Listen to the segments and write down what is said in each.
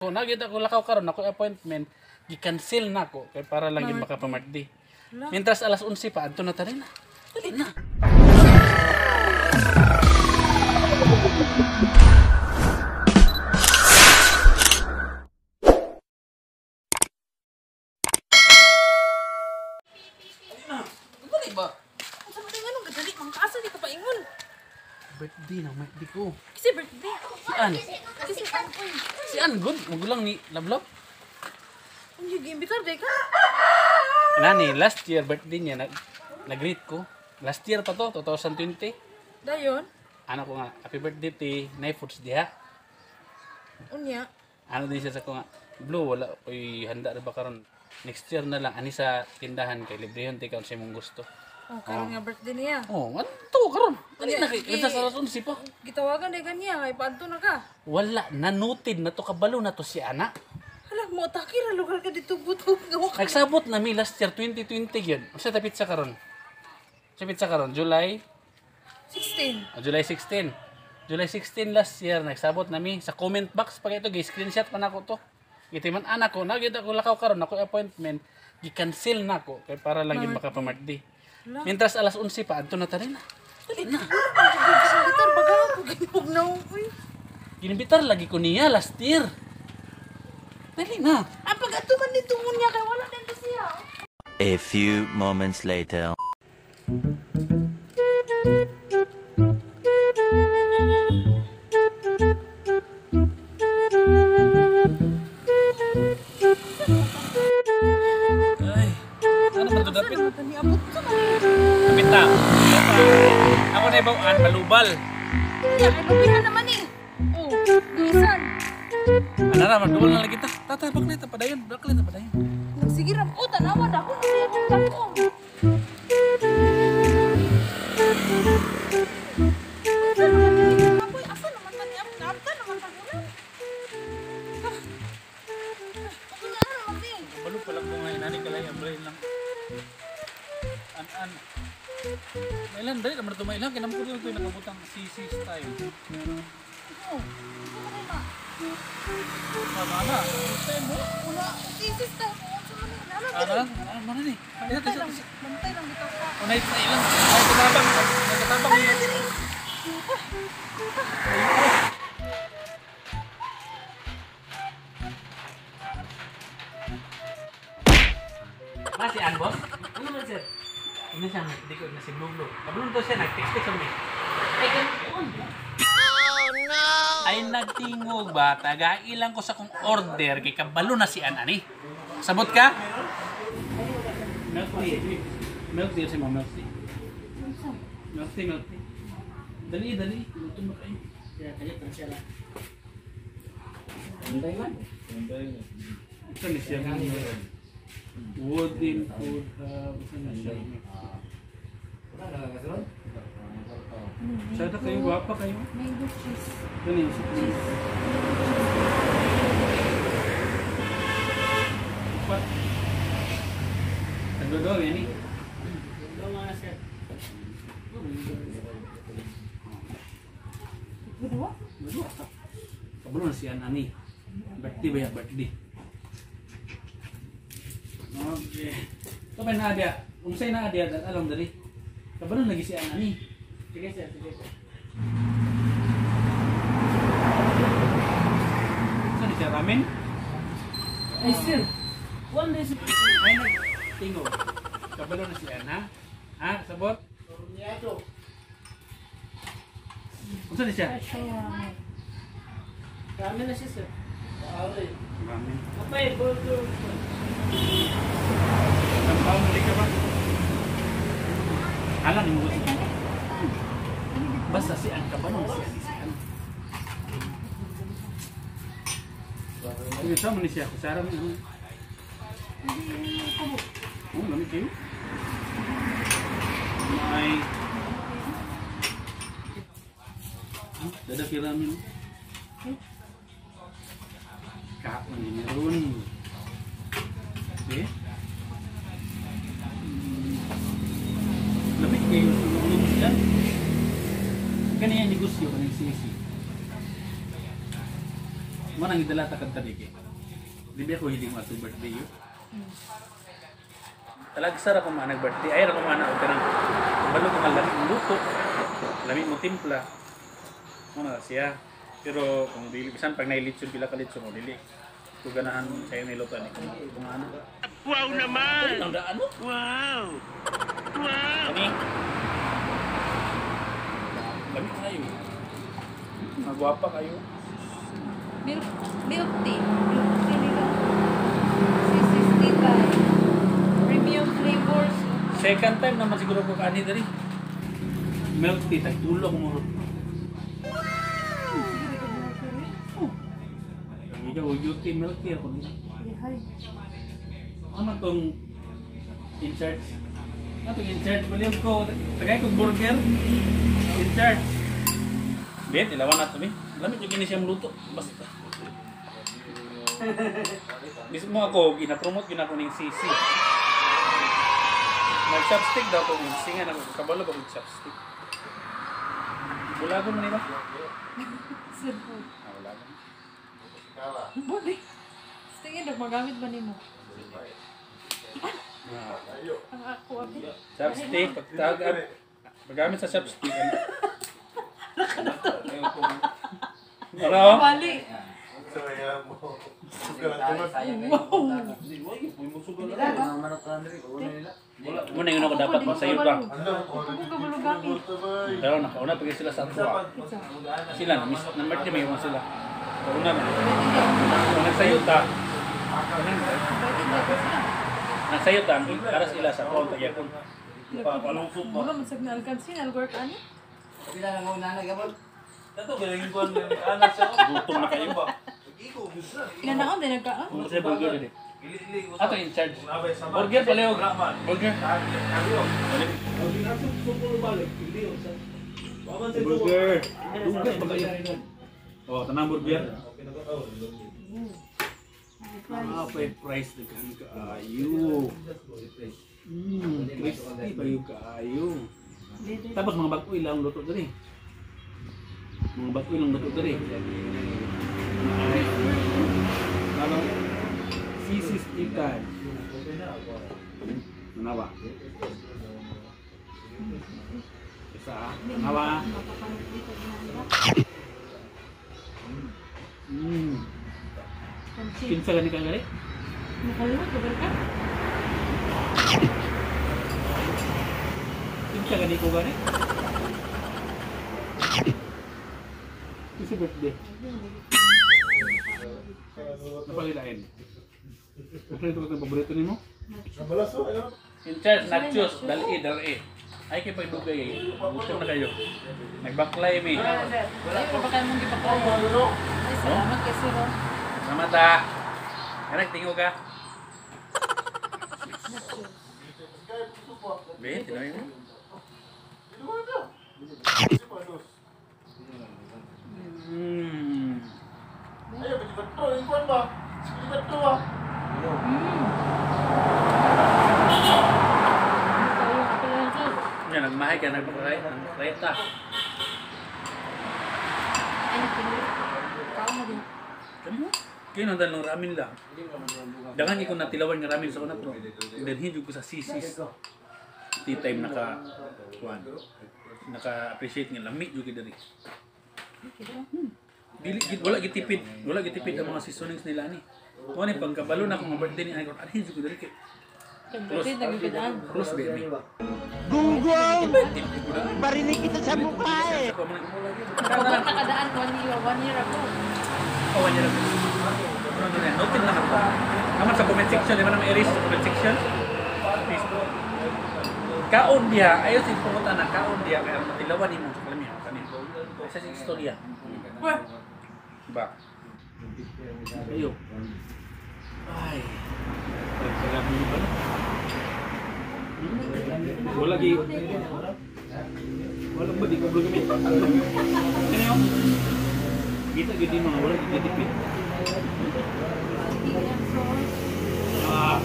Kung nakita ko lakaw karon, ako appointment, gi-cancel na ko kay para lang gyud makapamartday. Mientras alas 11 pa adto na ta rin. Dali na. Dali ba? Unsa man nganong gadali man ka, asa di ka paingon? Birthday na birthday ko. Kasi birthday. Si Ann. Kasi an oy. Si Ann good, magulang ni Lablab. Ang giimbitar day ka. Nani, last year birthday niya nag-greet ko. Last year pa to, 2020. Dayon. Ano ko nga, happy birthday ti Nay Foods diha. Unya. Ano din siya sa ko nga, Blue, wala ko'y handa na ba karon. Next year na lang, ani sa tindahan kay librehon ti kaon sa imong gusto. Oh, karon nga birthday niya. Oh, ano to karon? Dali na kay Gi- kita sa rason si pa. Gitawagan day kaniya kay paadto na ka. Wala, nanutid na to, kabalo na to si ana. Hala, mo atake ra lugar ka dito butog nga wa ka. Nagsabot na mi last year 2020 yun. Unsa ta pizza karon? Sa pizza karon July 16. Oh, July 16. July 16 last year, nagsabot nami sa comment box pa ito, gi-screenshot pa nako to. Gitiman anak ko, nakita ko lakaw karon ako appointment, gi-cancel na ko kay para lang gyud makapamartday. Mientras alas 11 pa adto na ta rin. Dali na. Giimbitar baga ko ginugnaw oy. Ginimbitar lagi ko niya last year. Dali na. Ang pag-adto man dito unya kay wala din to siya. A few moments later. Ay, ano man to dapit? Ano tani abot sa man. Dapit na. Ako na ibawaan, malubal. Ya, kay lubihan naman eh. Oh, gisan. Ano ra, magduol na lang kita. Tata, baklit na padayon, baklit na padayon. Sige ra, oh, tanawa na ako na akong takong. Asa naman ni Kapoy? Asa naman tani ang naabta naman tagulan? Ah, ano naman di? Kabalo pa lang ko ngayon, ani kalay, ang brain lang. An-an. Mailan, dali naman ito mailan. Kinam ko ito yung nakabutang CC style. Oh, ano ba? Tama na. Style mo. Wala, thesis tayo kung unsa man ni nana Ano diri. na? Ano na ni? Ito, Bantay ito, lang, ito. bantay lang bitaw ka. Unay sa ilang. Ay, katabang. Ay, katabang. Ay, diri. Ma, si Ann, boss? Ano man, sir? Ano siya? Hindi ko na si Blue Blue. Kabulon to siya, nag-text-text kami. Ay, ganun. Oh, no! Ay, nagtingog ba? Tagailang ko sa kong order kay kabalo na si Ann, ani. Sabot ka? Milk tea. Milk tea, si mo, milk tea. Milk tea, milk tea. Dali, dali. Luto mo kayo. Kaya kaya pa siya lang. Antay man. Ito ni siya. Wooden food hub. Ito na siya. Sada kayo, gwapa kayo. Mango cheese. Ito na yung cheese. Upat. Tagdodol, yan eh. Ito mga sir. Dua? Dua ka. Kabalo na siya, ani. Birthday ba yan? Birthday. Okay. Ito ba na adya? Unsay na adya, alam dali. Kabalo lagi si ani. Sige sir, sige sir. Saan siya ramen? Ay sir. One day sir. Ay, nagtingo. Kabalo na siya, ha? Ha? Sabot? Unsa ni siya? Ramen na siya sir. Ramen. Apay, burger. Tampaw mo ka ba? Alam mo gusto. Basta si Ann kabalo na siya. Si Ann. Sige, sama ni siya. Kusara mo. Oh, lamig kayo. May... Dada kiramin. Kaon ni meron. Okay. Lamig kayo sa mga siya. Kani ang negosyo kaning sisi. Mo nang gidala ta kadto diri. Di ba ko hiling mo ato birthday yun? Talagsa ra ko man nag-birthday. Ay ra ko man og kanang balo ko nga lami mo luto. Lami mo timpla. Mo na siya. Pero kung dili bisan pag nailitson pila ka litson mo dili. Kung ganahan sa iyo niluto ni kung ano. Wow naman. Ang daan mo. Wow. Wow. Kani. Lami kayo. Magwapa kayo. Milk tea. Milk tea nila. C65. Premium flavors. Second time naman siguro ko kaani diri. Milk tea tag tulo ko mo. Ikaw, UT milk tea ako nila. Ano tong in charge? Ano tong in charge? Baliw ko, tagay kong burger. In charge. Bet, ilawan na ito, be. Lamit yung gini siyang luto. Basta. Mismo ako, gina-promote gina ko ning CC. Mag-chopstick daw ko. Singa na ko. Kabalo ba kong chopstick? Bulagon man iba? Sir po. Ah, bulagon. Budi. Tingin daw magamit ba nimo? Ang ako abi. Chopstick, pagtag paggamit sa chopstick. Ano? Bali. Wow. Muna yun ako dapat masayo ka. Ako kabalo gamit. Pero nakauna pag sila sa tuwa. Sila na miss na may iwan sila. Kauna na. Kung nagsayo ta. Nagsayo ta para sila sa kuwan tagyapon. Mura man sag na alkansin algor ka ani. Gutom na kayo ba? Inanaon din nagkaon. Kung sa burger din. Ato in charge. Burger pala yung burger. Burger. Burger pa kayo. Oh, tanang burger. Ah, pa price na kaayo. Crispy pa yung kaayo. Tapos mga bagoy lang luto diri. Mga bagoy lang luto diri. Ano? Sisis ikan. Manawa. Isa, manawa. Kinsa gani ka gali? Nakalimot ka ba ka? Kinsa gani ko gani? Kinsa birthday? Napalilain. Paborito ko itong paborito nimo? In charge, nachos, dali, dali. Ay kay pagdugay eh. Gutom na kayo. Nagbaklay mi. Ay, pa ba kayo mong gipaklay? Ay, salamat kay sir. Salamat ha. Anak, tingo ka. Be, tinoy mo. Yan, nagmahay ka, nagbaklay, nagbaklay ta. Ay, nagtingo. Kao na din. Kami mo? Kaya nandang ng ramen lang. Dangan ko natilawan ng ramen sa una pero dalhin ko sa sisis. Tea time naka kuan. Naka-appreciate nga lami jud kay diri. Dili gid wala gitipid, wala gitipid ang mga seasonings nila ani. Kuan ni pagkabalo na akong birthday ni ani anhin jud ko diri kay Close. Close baby. Gunggong! Barinig kita sa mukha eh! Kapag nakadaan, 1 year ago. Oh, 1 year ago. Ano na, noted na ako. Naman sa comment section, di ba naman erase sa comment section? Facebook. Kaon diha, ayaw sa pumunta na kaon diha, kaya matilawan nimo sa kalamihan kanin. Sa istorya. Ba? Ayo. Ay. Pagsalam mo ba na? Wala gi. Wala ba di ko blog mi? Ano yun? Kita gid mga wala gi gitipid. Ah.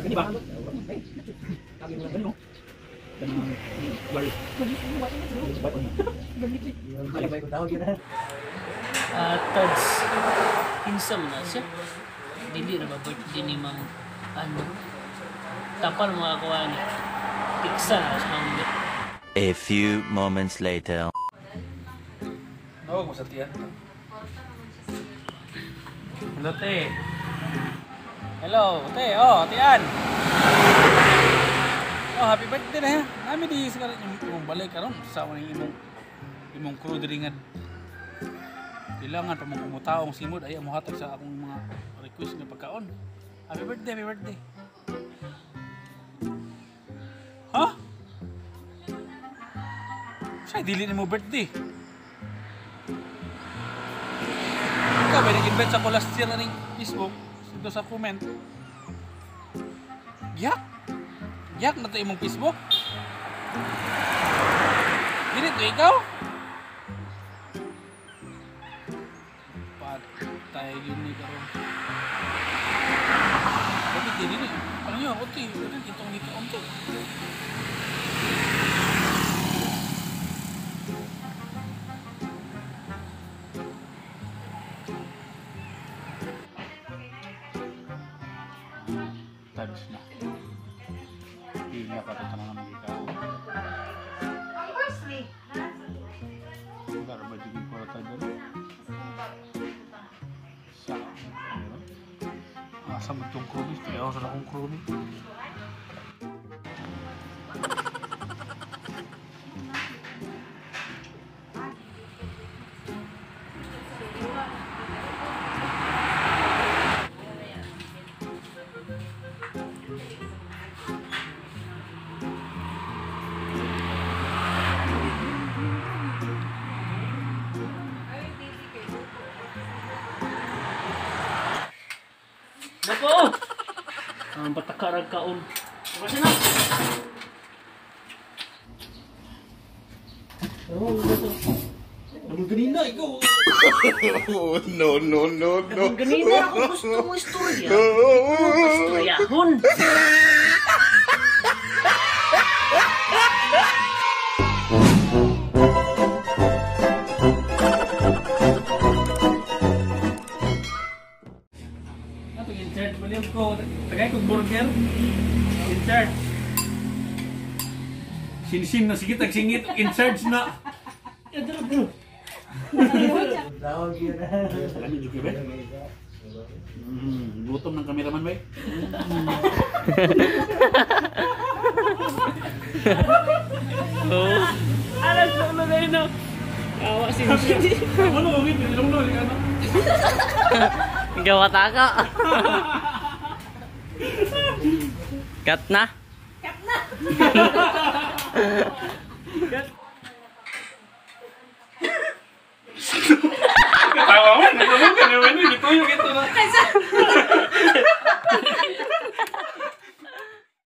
Ini ba? Ano? Garlic. Tads, kinsa man na siya. Dili ra ba birthday ni Ma'am Andrew? Tapal mga kuha ni. Tiksa na sa Ma'am. A few moments later. Nawag mo sa tiyan. Hello, te. Hello, te. Oh, tiyan. Oh, happy birthday na ha. Nami di sa karon imong balay karon sa imong imong crew diri nga kailangan pa mong kumutaong simod ay mo hatag sa akong mga request nga pagkaon. Happy birthday, happy birthday. Ha? Say dili nimo birthday. Ikaw ba nag-invite sa ko last year aning Facebook dito sa comment. Giyak. Giyak na to imong Facebook. Dili to ikaw? Patay yun ni karon. Bakit dili ni? Ano yun? Uti, uti itong gikaon to. Tags na. Hindi nga ka ito naman ikaw. Garbage yung kwarta dyan. Sa asa mo itong krumi? Kaya ako sa akong krumi. Nako! Ang patakarag kaon. Kasi na! Ano ganina ikaw? No, no, no, no. Ang ganina ako gusto mo istorya. Istoryahon! Ato insert mo ko. Tagay kong burger. Insert. Sinsin na sige tag singit insert na. Gutom ng kameraman ba? Oh. Alas na na yun. Awa sinsin. Ano ko gid nilong ano? Gawa taka. Cut na. Cut na! Katawa mo, nagulong ka naman eh. Gituyo ito.